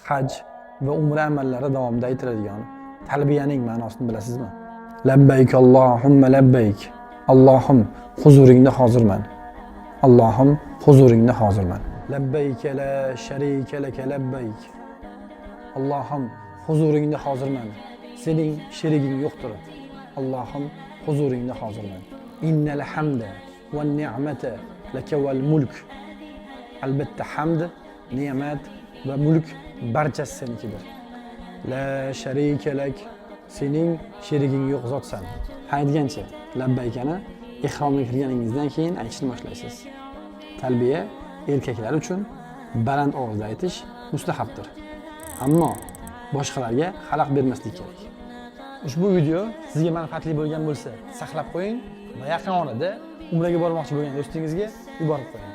Haj va umra amallari davomida aytiladigan talbiyaning ma'nosini bilasizmi? Labbayk Allohumma labbayk. Allohim, huzuringda hozirman. Allohim, huzuringda hozirman. Labbayk la sharika laka labbayk. Allohim, huzuringda hozirman. Sening sheriging yo'qdir. Allohim, huzuringda hozirman. Innal hamda va ni'mata laka val mulk. Albatta hamd, ne'mat va mulk barchasi senikidir. La sharika lak. Sening sheriging yo'q zotsan. Ha aytgancha, labbaykani ihromga kirganingizdan keyin aytishni boshlaysiz. Talbiya erkaklar uchun baland ovozda aytish mustahabdir. Ammo boshqalarga xalaq bermaslik kerak. Ushbu video sizga manfaatli bo'lgan bo'lsa, saqlab qo'ying va yaqin orada umraga bormoqchi bo'lgan do'stingizga yuborib qo'ying.